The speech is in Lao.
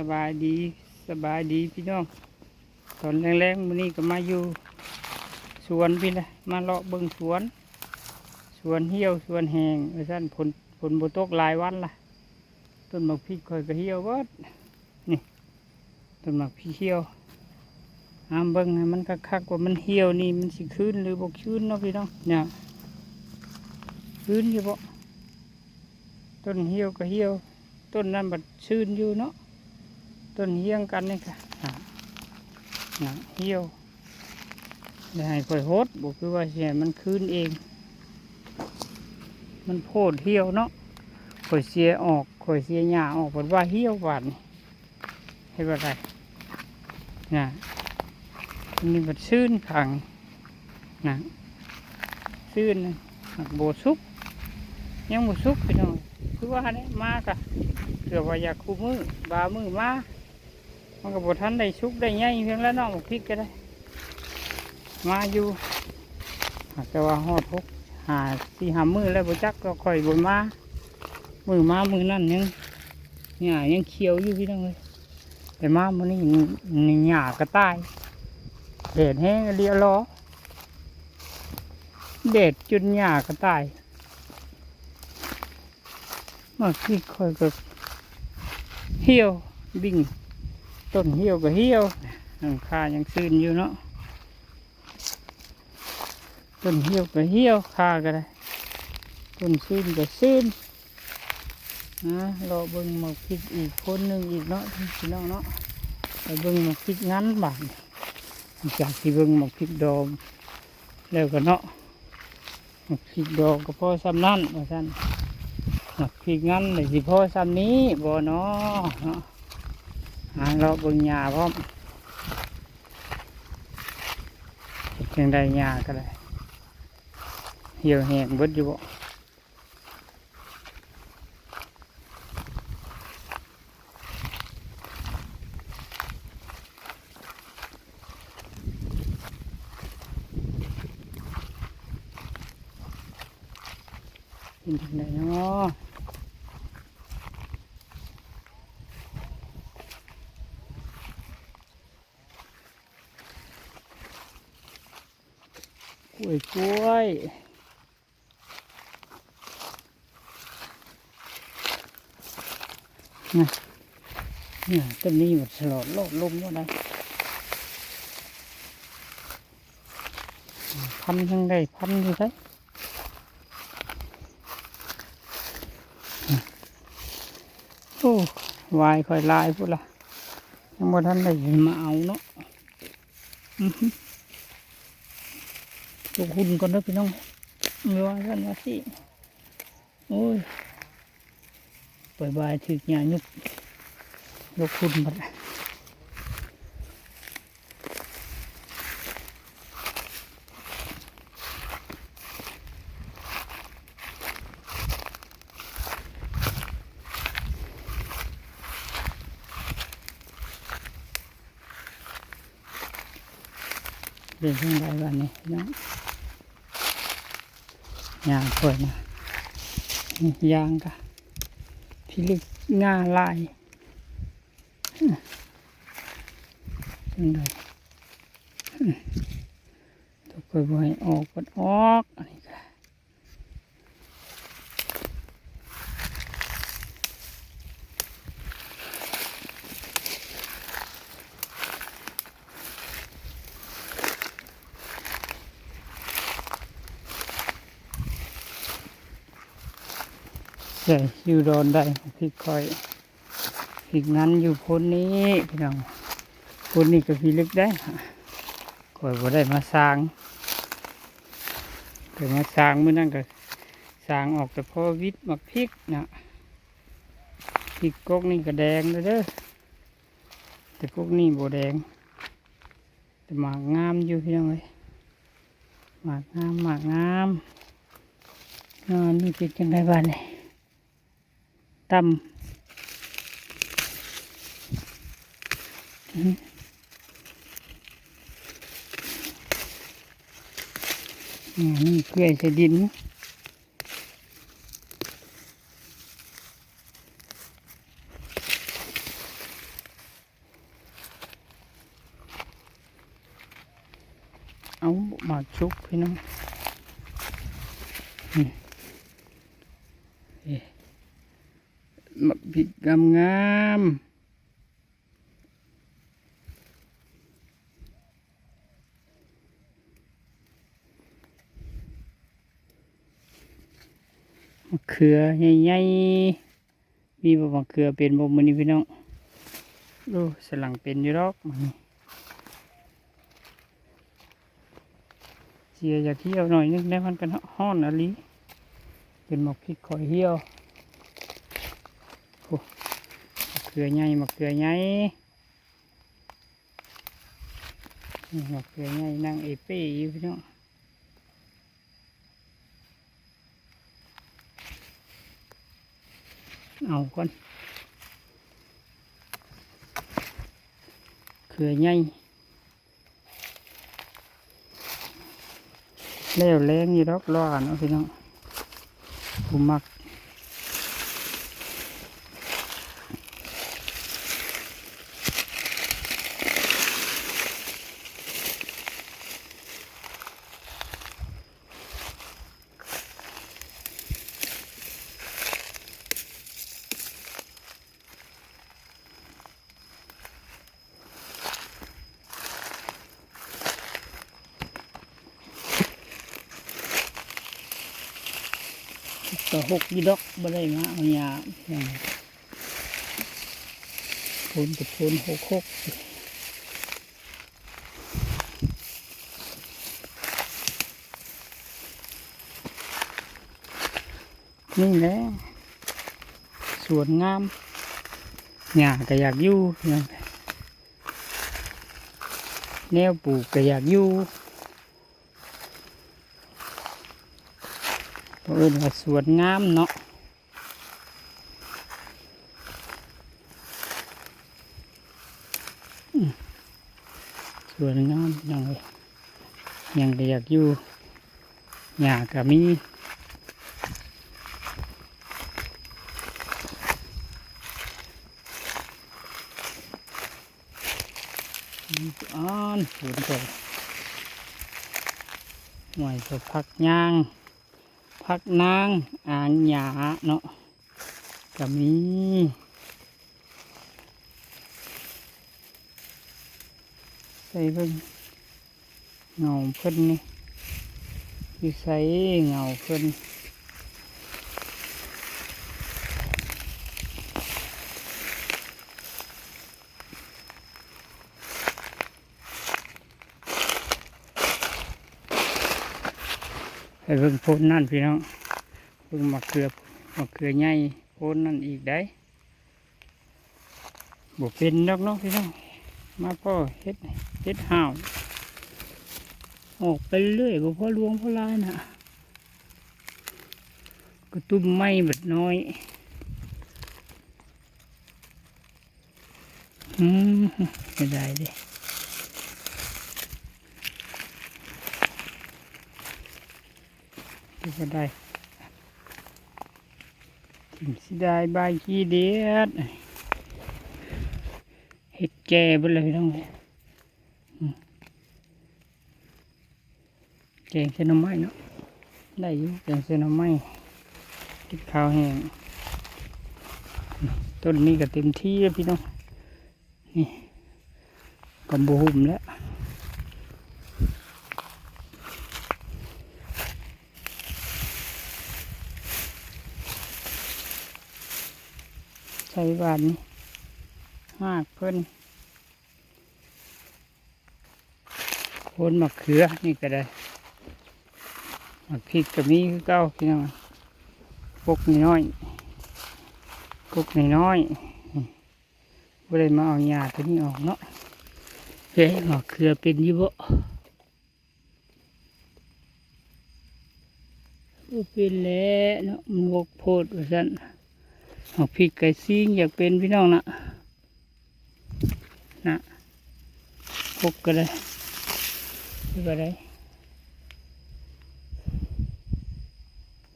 ສະບາຍດີ ສະບາຍດີພີ່ນ້ອງ. ຕອນແລງໆມື້ນີ້ກໍມາຢູ່ສວນພີ້ແຫຼະ ມາເລາະເບິ່ງສວນ ສວນຫ່ຽວ ສວນແຫ້ງວ່າຊັ້ນ. ຝົນ ຝົນບໍ່ຕົກຫຼາຍວັນລະ ຕົ້ນໝາກພິກຂ້ອຍກໍຫ່ຽວເບິດ. ນີ້ ຕົ້ນໝາກພິກຫ່ຽວ ຫາມເບິ່ງໃຫ້ມັນຄັກໆ ວ່າມັນຫ່ຽວນີ້ມັນຊິຄືນຫຼືບໍ່ຄືນເນາະພີ່ນ້ອງ. ນີ້ ຄືນຢູ່ບໍ່? ຕົ້ນຫ່ຽວກໍຫ່ຽວ ຕົ້ນນັ້ນບັດຊື່ນຢູ່ເນາະ. ຕົ້ນຮຽງກັນນີ້ກະ ນະ ຫ່ຽວ ແລ້ວໃຫ້ຂ້ອຍຫົດ ບໍ່ຄືວ່າຊິໃຫ້ມັນຄືນເອງ. ມັນໂພດຫ່ຽວເນາະ. ຂ້ອຍເສຍອອກ ຂ້ອຍເສຍຫຍ້າອອກ ບັດວ່າຫ່ຽວບາດນີ້. ເຮັດບໍ່ໄດ້ ນະ ອັນນີ້ມັນຊື່ນຄັງ ນະ ຊື່ນ ຫາກບໍ່ສຸກ ຍັງບໍ່ສຸກພີ່ນ້ອງ. ຄືວ່າແຫຼະ ມາກະເກືອບວ່າຢາກຄູ່ມື້ ບາງມື້ມາ ມັນກໍບໍ່ທັນໄດ້ສຸກໄດ້ໃຫຍ່ເພິ່ນແລ້ວເນາະ. ໝາກພິກກໍໄດ້ມາຢູ່ ຫາກແຕ່ວ່າຮອດຫົກ ຫ້າ ສີ່ຫ້າມື້ແລ້ວບໍ່ຈັກ ກໍຂ້ອຍບໍ່ມາ. ມື້ມາມື້ນັ້ນຍັງ ຫຍ້າຍັງຂຽວຢູ່ພີ່ນ້ອງເອີຍ. ແຕ່ມາມື້ນີ້ ຫຍ້າກໍຕາຍ ແດດແຮງອີ່ຫຼີຫຼໍ ແດດຈົນຫຍ້າກໍຕາຍ. ໝາກພິກຂ້ອຍກໍຫ່ຽວບິ່ງ ຕົ້ນຫ່ຽວກໍຫ່ຽວ ຫາງຄາຍັງຊື່ນຢູ່ເນາະ. ຕົ້ນຫ່ຽວກໍຫ່ຽວ ຄາກໍໄດ້ ຕົ້ນຊື່ນກໍຊື່ນ. ນະ ເລາະເບິ່ງໝາກພິກອີກຄົນໜຶ່ງອີກເນາະພີ່ນ້ອງເນາະ. ໄປເບິ່ງໝາກພິກງັນບາດນີ້ ຈາກທີ່ເບິ່ງໝາກພິກດອງແລ້ວກໍເນາະ. ໝາກພິກດອງກໍພໍສ່ຳນັ້ນວ່າຊັ້ນ ໝາກພິກງັນນີ້ຊິພໍສ່ຳນີ້ບໍ່ເນາະ ເນາະ. ຫາເລາະເບິ່ງຫຍ້າພ້ອມ. ເຮັດຈັ່ງໃດຫຍ້າກໍໄດ້ ຫ່ຽວແຫ້ງເບິດຢູ່ບໍ່? ເປັນຈັ່ງໃດເນາະ? ກ້ວຍ ກ້ວຍ ນະ ນີ້ ຕົ້ນນີ້ມັນສະຫຼອດໂລດລົງບໍ່ໄດ້ ພັນຍັງໄດ້ພັນຢູ່ໃສ. ໂອ້ ວາຍຂ້ອຍຫຼາຍພຸ້ນລະ ຍັງບໍ່ທັນໄດ້ມາເອົາເນາະ. ອືຫື ຫຼົກຫຸ່ນກ່ອນເດີພີ່ນ້ອງ ວ່າຊັ້ນວ່າຊີ້. ໂອ້ຍ ໄປບາຍຖືກຫຍ້າຍຸບ ຫຼົກຫຸ່ນບັດ. ເປັນຈັ່ງໃດບາດນີ້ເນາະ ຍ່າງຂ້ອຍນະ ຍ່າງກະພິລຶກງ່າຫຼາຍ. ຈັ່ງໃດ ຕົວຂ້ອຍບໍ່ໃຫ້ອອກ ເພິ່ນອອກ ອັນນີ້ກະ ໃສ່ຢູ່ດອນໃດ ພິກຂ້ອຍ ພິກນັ້ນຢູ່ໂພນນີ້ພີ່ນ້ອງ ໂພນນີ້ກໍພິລຶກໄດ໋. ຂ້ອຍບໍ່ໄດ້ມາສ້າງ ໄດ້ມາສ້າງມື້ນັ້ນກໍສ້າງອອກແຕ່ພໍຫວິດໝາກພິກນະ. ພິກກົກນີ້ກໍແດງແລ້ວເດີ ແຕ່ກົກນີ້ບໍ່ແດງ ແຕ່ໝາກງາມຢູ່ພີ່ນ້ອງເອີຍ ໝາກງາມ ໝາກງາມ. ອ່າ ນີ້ເປັນຈັ່ງໃດບາດນີ້? ຕຳ ອືມ ອ່າ ນີ້ເກືອຍໃສ່ດິນ. ອືມ ເອົາໝາກສຸກພີ່ນ້ອງ ນີ້ ເອີ ໝາກພິກງາມໆ. ມະເຂືອໃຫຍ່ໆ ມີບໍ່ ມະເຂືອເປັນບໍ່ມື້ນີ້ພີ່ນ້ອງ? ໂອ້ ສະຫຼັງເປັນຢູ່ດອກມື້ນີ້. ເສຍຢາກຫ່ຽວໜ້ອຍໜຶ່ງແດ່ ມັນກໍຮ້ອນອີ່ຫຼີ. ເປັນໝາກພິກຂ້ອຍຫ່ຽວ. ໂອ້ ມະເຂືອໃຫຍ່ ມະເຂືອໃຫຍ່. ນີ້ ມະເຂືອໃຫຍ່ ນັ່ງເອເປ້ຢູ່ພີ່ນ້ອງ. ເອົາກ່ອນ ເຂືອໃຫຍ່. ແລ້ວແລງຢູ່ດອກ ລໍເອົາເນາະພີ່ນ້ອງ ຜູ້ມັກ. ກໍຫົກຢູ່ດອກ ບໍ່ໄດ້ມາເອົາຫຍ້າ ໂພນກໍໂພນຫົກຫົກ. ນີ້ແຫຼະສວນງາມ ຫຍ້າກໍຢາກຢູ່ ແນວປູກກໍຢາກຢູ່ ເຂົາເອີ້ນວ່າສວນງາມເນາະ. ສວນງາມພີ່ນ້ອງເອີຍ ຫຍັງກໍຢາກຢູ່ ຫຍ້າກໍມີ. ອານ ສວນຂ້ອຍ ໜ່ວຍກໍຜັກຍາງ ຜັກນາງ ອາງຫຍ້າເນາະ ກໍມີ. ໃສ່ເບິ່ງເຫງົາເພິ່ນນີ້ ຢູ່ໃສເຫງົາເພິ່ນ? ໃຫ້ເບິ່ງໂພນນັ້ນພີ່ນ້ອງ ເບິ່ງໝາກເຂືອ ໝາກເຂືອໃຫຍ່ໂພນນັ້ນອີກໃດ. ບໍ່ເປັນດອກເນາະພີ່ນ້ອງ ມາພໍ້ເຮັດ ເຮັດຫ້າວ ອອກໄປເລື້ອຍ ບໍ່ພໍຫຼວງພໍຫຼາຍນະ ກະຕຸ້ມໄມ້ບັດນ້ອຍ. ອືມ ເສຍດາຍເດ້ ເກັບບໍ່ໄດ້ ຖິ້ມເສຍດາຍ ໃບຂີ້ເດດ ເຮັດແກ່ເບິດແລ້ວພີ່ນ້ອງເອີຍ. ແກງໃສ່ໜໍ່ໄມ້ເນາະ ໄດ້ຢູ່ ແກງໃສ່ໜໍ່ໄມ້ ເຮັດຄາວແຫ້ງ. ຕົ້ນນີ້ກໍເຕັມທີ່ແລ້ວພີ່ນ້ອງ ນີ້ກໍບໍ່ຫຸ້ມແລ້ວ. ໃສ່ຫວານນີ້ ຮາກເພິ່ນ. ໂພນໝາກເຂືອນີ້ກໍໄດ້ ໝາກພິກກໍມີຄືເກົ່າພີ່ນ້ອງ ກົກນ້ອຍໆ ກົກນ້ອຍໆ ບໍ່ໄດ້ມາເອົາຫຍ້າຕົວນີ້ອອກເນາະ. ເອີ ໝາກເຂືອເປັນຢູ່ບໍ່? ບໍ່ເປັນແຫຼະເນາະ ມັນຫົກໂພດວ່າຊັ້ນ. ໝາກພິກໄກ່ຊິງຢາກເປັນພີ່ນ້ອງນະ. ນະ ຫົກກໍໄດ້ ນີ້ກໍໄດ້